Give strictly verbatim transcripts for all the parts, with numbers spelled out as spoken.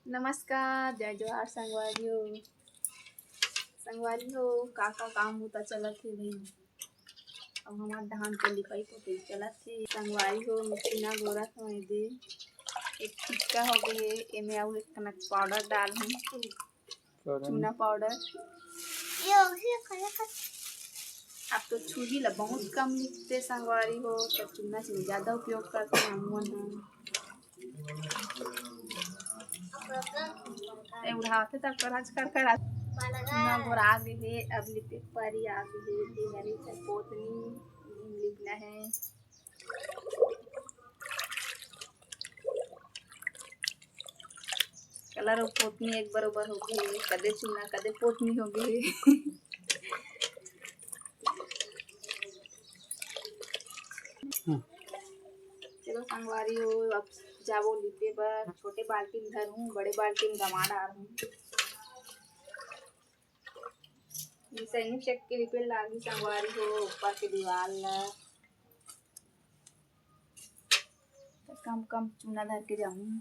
नमस्कार, जय जोहार संगवारी हो। संगवारी हो, का का काम बूता चलत हे भाई? अब हमार धान के लिपाई पोतई चलत हे। संगवारी हो, मैं चूना गोरत हूँ, ये दे एक टिक्का हो गए हे, एमे अउ एक कनक पाउडर डाल हूँ, चूना पाउडर। आप तो छुरी ला बहुत कम लिपथे संगवारी हो, तो चूना से ज्यादा उपयोग करते हैं हम मन ह। ए उड़ावथे त करच कर कर ना बोरा आगे हे, अब लिपे पारी आगे हे, ये हरे पोतनी लिपना है। कलर अउ पोतनी एक बरोबर हो गए, कदे चूना कदे पोतनी हो गए। चलो संगवारी हो, अब जाबो लिपे बर। छोटे बाल्टी में धरूँ, बड़े बाल्टी में गमा डारहूँ। निसैनी चक के लिपे लागी संगवारी हो, ऊपर के दीवार ला। कम कम चूना धर के जाऊँ।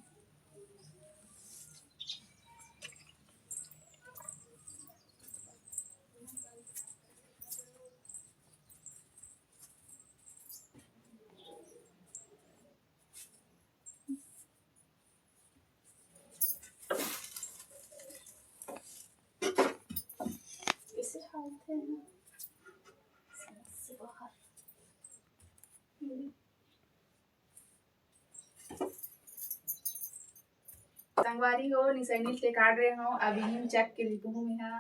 संगवारी हो, निसैनी ले काट रहे हो, अब इही चक के लिपहूँ मेहा।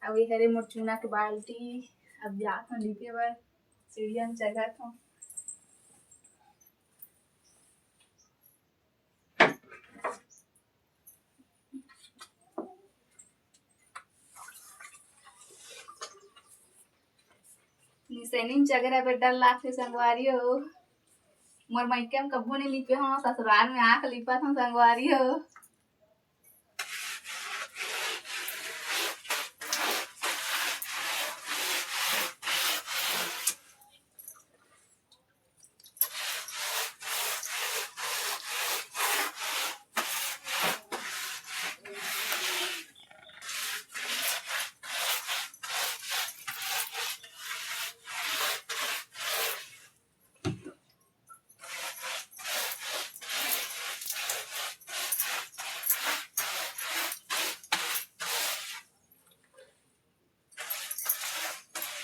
अब ये हरे मोर चूना के बाल्टी, अब जात हो लिपे बर, सीढ़िया में चघत हो। निसैनी में चघे बर डर लागथे संगवारी हो। मोर मइके में कभू नहीं लिपे हो, ससुराल में आके लिपत हो संगवारी हो।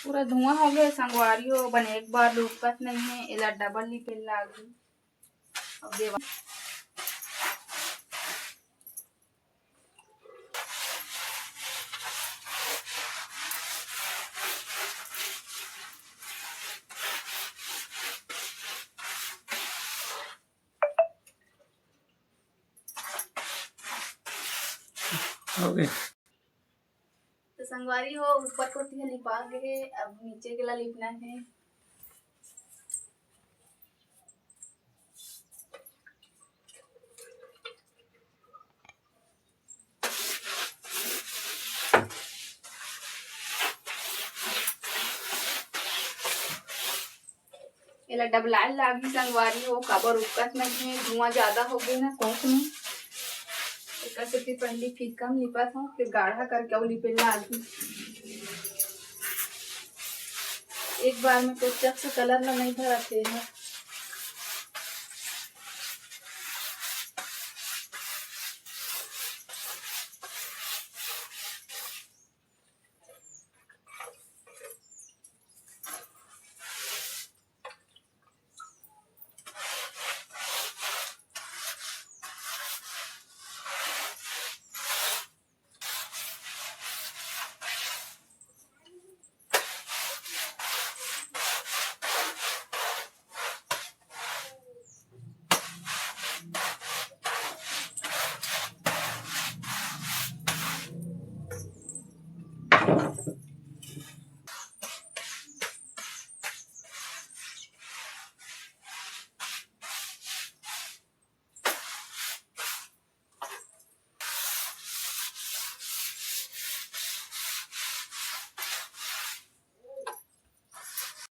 पूरा धुआं हो गया संगवारी हो, बने एक बार लुकत नहीं है, एला डबल लिपे लागही। अब देवा हो गए। तो संगवारी हो, ऊपर कोती ह लिपा गे हे, अब नीचे के ला लिपना है। एला डबलाए लागही संगवारी हो, काबर उकत नहीं है, धुआं ज्यादा हो गए ना कोस में। एकर सेती पहली फीका में लिपत हूँ, फिर गाढ़ा करके अउ लिपे लागही। एक बार में तो चक से कलर ला नहीं भरत हे।